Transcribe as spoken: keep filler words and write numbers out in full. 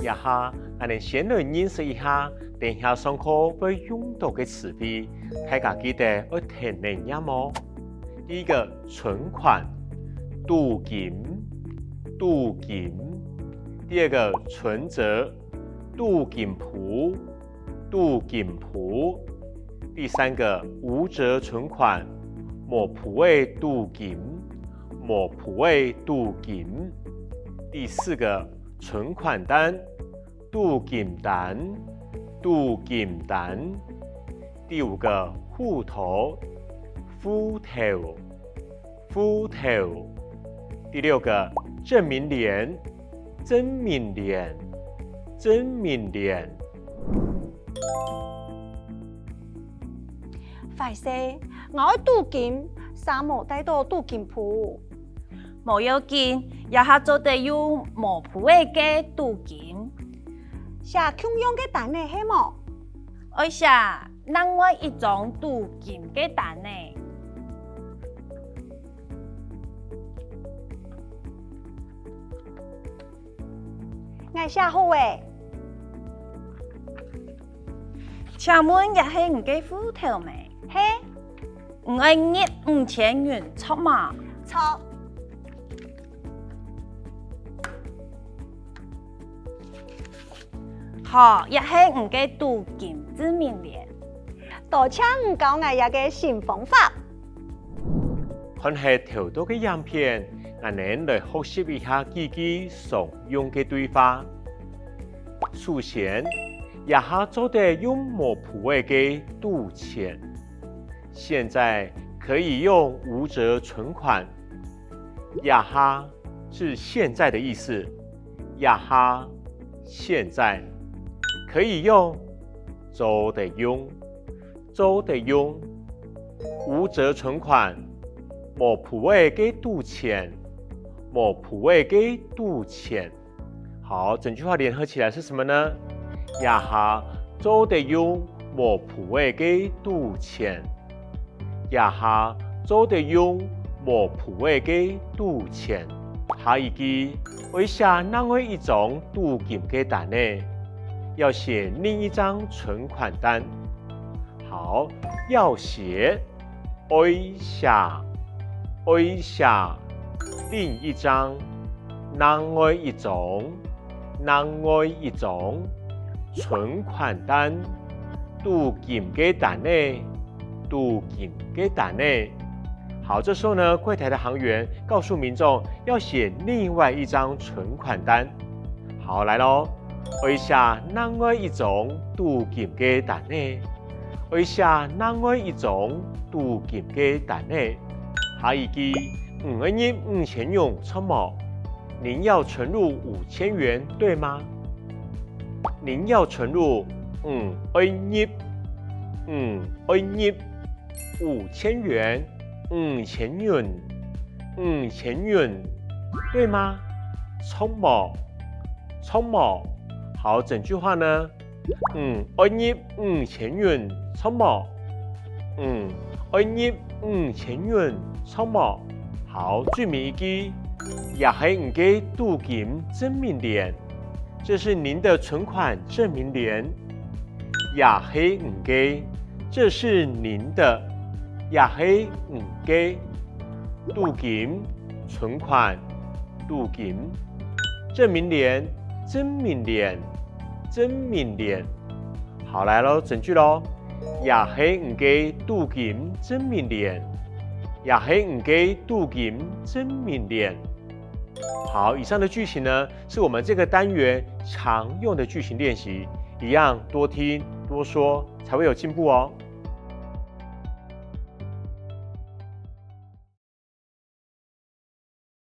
這下，𠊎等先來認識一下等下上課會用到个詞彙，大家記得愛跈等唸哦。第一個，存款，貯金，貯金。第二個，存摺，貯金簿，貯金簿。第三個，無摺存款，無簿仔貯金，無簿仔貯金。第四個，存款單，貯金單，貯金單。第五個，戶頭，戶頭，戶頭。第六個，證明聯，證明聯，證明聯。壞勢，𠊎愛貯金，煞無帶到貯金簿。無要緊，這下做得用無簿仔个貯金。寫共樣个單仔係無？愛寫另外一張貯金个單仔。𠊎寫好咧。請問這係你个戶頭無？係。你愛入五千銀，著無？著。好，這係你个貯金證明聯。多謝你教𠊎這个新方法。看忒頭到个影片，𠊎等來學習一下幾句常用个對話。首先，這下做得用無簿仔个貯錢，現在可以用無摺存款。這下是現在的意思，這下，現在。可以用，做得用，做得用。無摺存款，無簿仔个貯錢，無簿仔个貯錢。好，整句話聯合起來是什麼呢？這下做得用無簿仔个貯錢。這下做得用無簿仔个貯錢。下一句，愛寫另外一張貯金个單仔，要寫另一張存款單。好，要寫，愛寫，愛寫，另一張，另外一張，另外一張，存款單，貯金个單仔，貯金个單仔。好，這時候呢，櫃檯的行員告訴民眾要寫另外一張存款單。好，來囉，愛寫另外一張貯金个單仔，愛寫另外一張貯金个單仔。下一句，你愛入五千元，著無？您要存入五千元，對嗎？您要存入，你愛入，你愛入，五千元，五千銀，五千銀，對嗎？著無？著無？好，整句話呢？你愛入五千銀，著無？你愛入五千銀，著無？好，最尾一句，這係你个貯金證明聯，這是您的存款證明聯。這係你个，這是您的，這係你个。貯金，存款，貯金。證明聯，證明聯，證明聯。好，來囉，整句囉。這係你个貯金證明聯，這係你个貯金證明聯。好，以上的句型呢，是我們這個單元常用的句型練習，一樣多聽多說，才會有進步哦。